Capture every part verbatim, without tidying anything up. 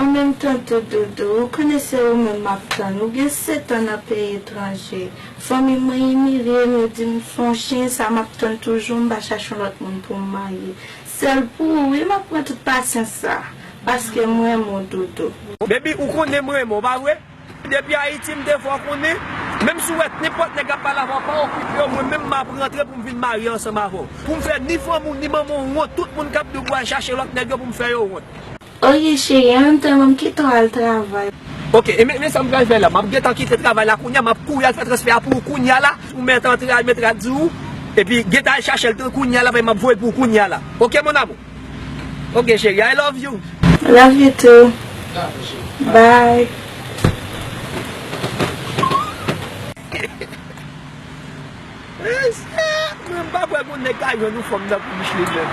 An menm tan tou, Doudou, ou konnen se ou menm m ap tann. Ou gen sèt an nan peyi etranje. Fanmi mwen imilye m, yo di m se yon chen, sa m ap tann toujou, m pa chache yon lòt moun pou m marye. Sèl pou ou, wi, m ap pran tout pasyans sa, paske m renmen w, Doudou. Baby, ou konnen m renmen w, pa vre? Depi Ayiti, m te fè w konnen, menm si w wè nenpòt nèg ap pale avè w, pa okipe yo, mwen menm m ap rantre pou m vin marye ansanm avè w. Pou m fè ni fanmi w, ni manman w wont, tout moun k ap di w pou al chache lòt nèg yo, pou m fè yo wont. Oke, cheri, an atandan, m kite w al travay. Oke, e men, men sa m pral fè la. M ap gentan kite travay la kounye a, m ap kouri al fè transfè a pou ou kounye a la. Ou mèt antre al mèt rad di ou, epi gentan al chache l tou kounye a la, paske m ap voye l pou ou kounye a la. Oke, mon amour? Oke, cheri, I love you. Love you too. Bye. Mesye, mwen m pa kwè gon nèg ka jwenn yon fanm nan pou Micheline menm.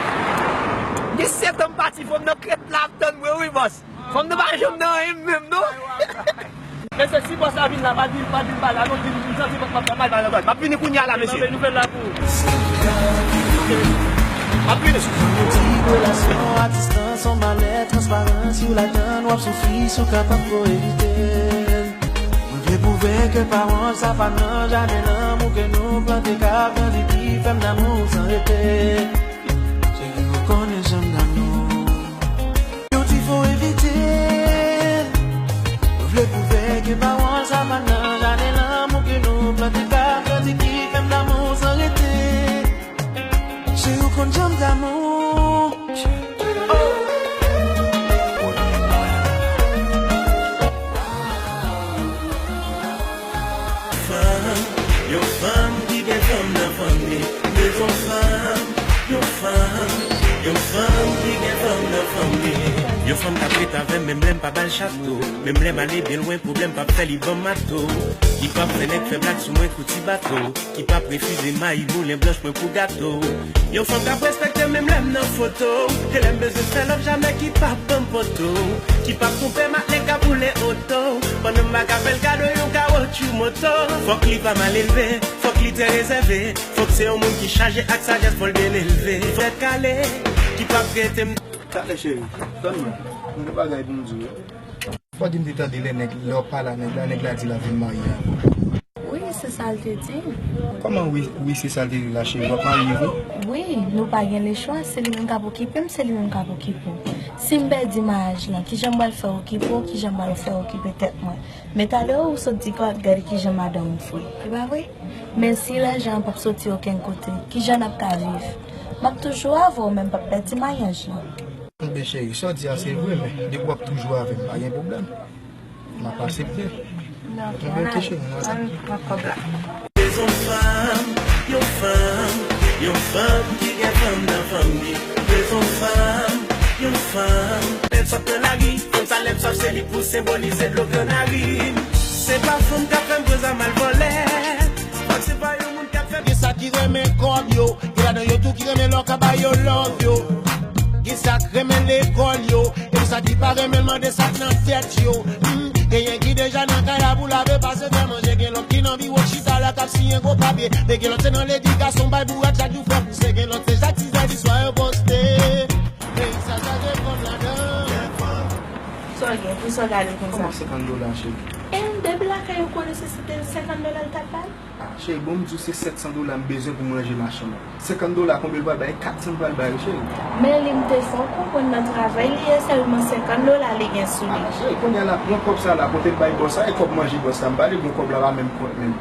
Gen sèt an m pati, fanm nan k ret la ap tann mwen wi, bòs. Fanm nan pa janm nan anyen menm, non. Mesye, si bòs la vin la, pa di, pa di m pa la, non, di m, di m santi m ap fè mal, mal, mal. M ap vini kounye a la, mesye. Nouvèl la pou ou. M ap vini. Relasyon a distans, yon malè transparan, si w ladann, w ap soufri, si w kapab, fò evite l. Mwen vle pwouve ke pawòl sa pa nan jaden lanmou ke nou plante k ap grandi ki fè m damou san rete. Cheri, ou konnen jan m damou. Yo di fò evite l. Mwen vle pwouve ke pawòl sa pa nan jaden lanmou ke nou plante k ap grandi ki fè m damou san rete. Cheri, ou konn jan m damou. Fanm, yon fanm ki gen fanm nan fanmi. M bezwen fanm, yon fanm, yon fanm ki gen fanm nan fanmi. Yon fanm k ap ret avè m, menm lè m pa ba l chato. Menm lè m ale byen lwen, pwoblèm p ap fè li ban m mato. Li p ap fè nèg fè blag sou mwen kou ti bato. Ki p ap refize mayi boulen blanch mwen pou gato. Yon fanm k ap respekte m menm lè m nan foto. E lè m bezwen fè love jamè ki p ap ban m poto. Ki p ap twonpe m ak nèg k ap boule oto. Pandan m pa ka fè l kado yon kawotchou moto. Fòk li pa mal elve, fòk li trè rezève. Fòk se yon moun ki chaje ak sajès, fò l byen elve. Fòk kale, ki p ap rete m. Talè cheri, tann mwen. Mwen gen bagay pou m di w wi. Fò di m te tande lè nèg, lè w ap pale a nèg la, nèg la di l ap vin marye avè w. Wi, se sa l te di m. Kòman wi, wi, se sa l te di la, cheri? W ap marye vre? Wi, nou pa gen lechwa, se li menm k ap okipe m, se li menm k ap okipe w. Si m pèdi maryaj lan, kijan m pral fè okipe w, kijan m pral fè okipe tèt mwen? Men talè ou sot di, gade kijan madanm ou fou. E pa vre? Men si lajan an p ap soti okenn kote, kijan n ap ka viv? M ap toujou avè w, men m p ap pèdi maryaj lan. Ebyen cheri, sa w di a se vre, men depi w ap toujou avè m, pa gen pwoblèm. M ap aksepte. Ebyen oke cheri, nou atann. Bezwen fanm, yon fanm, yon fanm ki gen fanm nan fanmi. Bezwen fanm, yon fanm. Lè l sot nan lari, fanm sa lè l sot se li pou senbolize dlo grann lari. Se pa fanm k ap fè m poze a m al vòlè. Fòk se pa yon moun k ap fè. Gen sa ki renmen kòb yo, gen ladan yo tou ki renmen lè w ka ba yo love yo. Gen sa k renmen lekòl yo, e gen sa ki pa renmen l mande sa k nan tèt yo. Hmm, genyen ki deja nan kay la pou lave pase fè manje, gen lòt ki nan biwo chita la k ap siyen gwo papye. Men gen lòt se nan legliz gason bay bourad chak jou fè pouse, gen lòt se chak sizè di swa yo poste. Peyi sa chaje fanm ladan. Sa w gen? Poukisa w gade konsa? Kòman senkant dola, cheri? E depi lakay ou konnen se, se te senkant dola l t ap bay? Ah, cheri, bon, m di w se sèt san dola m bezwen pou m ranje machin nan. Senkant dola, konbyen l pral bay? Kat san l pral bay, wi, cheri. Men li, m te fè w konprann nan travay li ye, sèlman senkant dola li gen sou li. Ah, cheri, kounye a la, pran kòb sa la, pote l bay bòs la, e kòb manje bòs la, m pale bon kòb la pa menm kont menm.